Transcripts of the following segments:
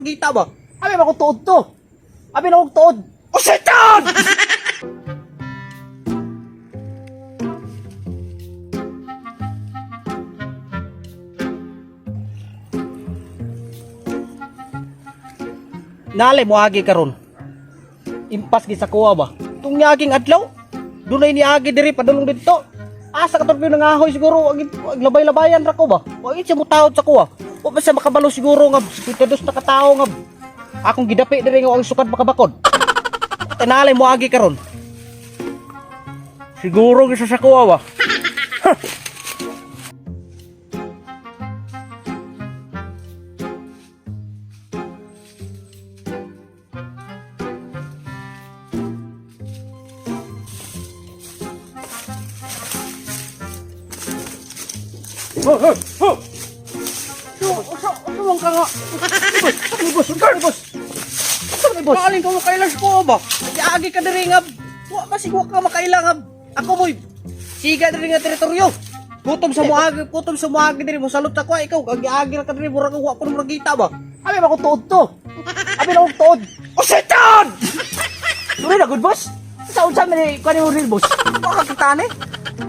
Gita ba? Abi ba kong tuod to? Abi na kong tuod. O setan! Nalay mo agi karon. Impas gi sa kuha ba? Tung niaging adlaw, dunay niagi diri padulong didto. Asa ka torpyo nangahoy siguro ag ag labay-labayan ra ko ba? Wa gid siya motawod sa kuha. Wa pa siya makabalo siguro nga 52 na katawo nga akong gidapi diri nga ang sukad makabakod. Tanalay mo agi karon. Siguro gisa sa kuha ba? Ho ho ho. Usa usa man ka nga. Boss, boss, boss. Usa ni boss? Kaaling ka makailang sa kuha ba? Agi ka diri nga. Wa ba sigwa ka makailang nga. Ako moy siga diri nga teritoryo. Gutom sa muagi diri mo salot sa kuha ikaw agi-agi ra ka diri murag wa ko murag kita ba. Abi ba kong tuod to? Abi na kong tuod. O setan! Sorry na good boss. Sa unsa man ni kuan mo real boss? Wa ka kitane?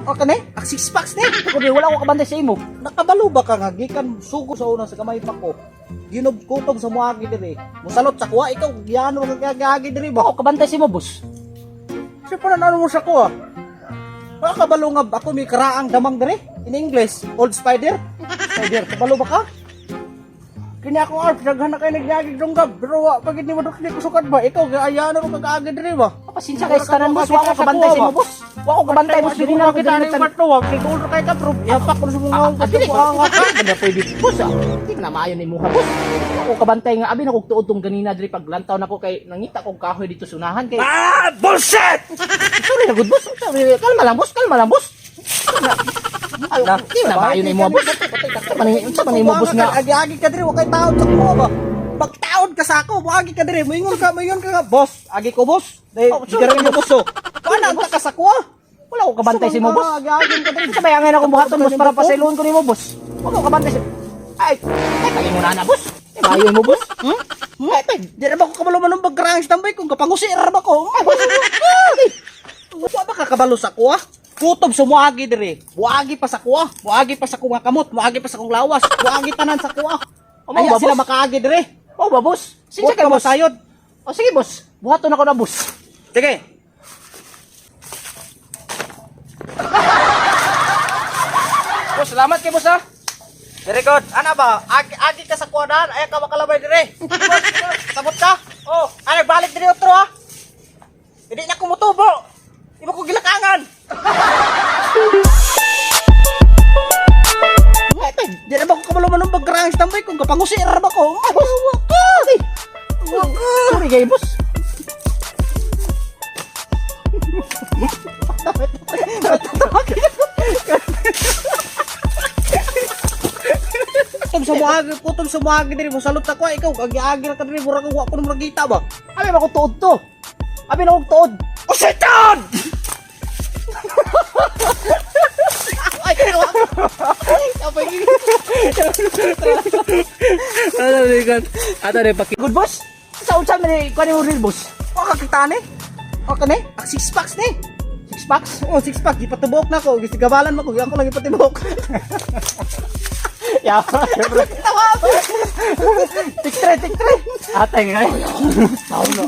O kani? Ang six packs ni. Ako di wala ko kabantay sa imo. Nakabalo ba ka nga gikan sugo sa una sa gamay pa ko. Ginog kutob sa muagi diri. Musalot sa kuha ikaw giyano ka gagi diri ba? Ako kabantay sa imo boss. Siya pa na mo sa kuha. Wala kabalo nga ako may karaang damang diri. In English, old spider. Spider, kabalo ba ka? Kini akong arp, daghan na kayo nagyagig dong gab. Pero wa pagid ni madukli ko sukad ba? Ikaw, gayano ka kagaagi diri ba? Pasensya kay sa tanan boss, wa ko kabantay sa imo boss. Wa ko kabantay boss, dili na ako kita dili ni Marto, wa siguro kay ka pero yapak ko sa mga Ah, dili ko na pwede boss ah. Di na maayo ni imuha boss. Ako kabantay nga abi na kog tuod tong ganina diri paglantaw nako kay nangita kog kahoy dito sunahan kay Ah, bullshit! Sorry na good boss. Kalma lang boss, kalma lang boss. Ayo, di na maayo na imo boss. Unsa man imo boss nga? Agi-agi ka diri, wa kay taon sa kuha ba? Pagtaon ka sa ako, agi ka diri, moingon ka nga, boss, agi ko boss. Dai, Oh, sorry. di ka boss oh. Wala ka sa kuha. Wala ko kabantay sa imo boss. Agi-agi ka diri. Unsa ba angay akong buhaton boss para pasaylon ko nimo boss? Wala ko kabantay sa Ay, ay palingon na na boss. Ay, maayo imo boss. Hmm? Ay, tay, di na ba ko kabalo man ang bagrang standby kung kapangusi ra ba ko? Ay, boss. Wa ba ka kabalo sa kuha? Kutob sa muagi diri. Muagi pa sa kuha, muagi pa sa kuha kamot, muagi pa sa kong lawas, muagi tanan sa kuha. Oh, mao Aya ba, sila boss? makaagi diri. Oh, ba boss? Sinsa Huwag kay ka boss. masayod. O sige boss, buhaton ako na boss. Sige. Boss, salamat kay boss ah. Very good. Ana ba? Agi, agi ka sa kuwadan, ay ka makalabay dire. Sabot ka? Oh, ana balik dire otro ha. Hindi na kumutubo. Iba ko gilakangan. Ay, tay, di na ba ko kabalo man ang bagrang standby kung kapangusi ra ba ko? Ay, boss. Ay. Sorry kay boss. Kutob sa muagi diri mo salot sa kuha ikaw agi-agi ra ka diri murag wa ko murag kita ba. Abi ba kong tuod to? Abi na kong tuod. O setan! Ay, ay, Ano ni Ato ni paki Good boss. Sa unsa man ni kuan mo real boss? Wa ka kitane? O kani? Ang six packs ni. Six packs? Oh, six pack gipatubok na ko, gisigabalan mo ko, ako lang ipatibok. Ya. Tik tre, tik tre. Atay nga. Tao no.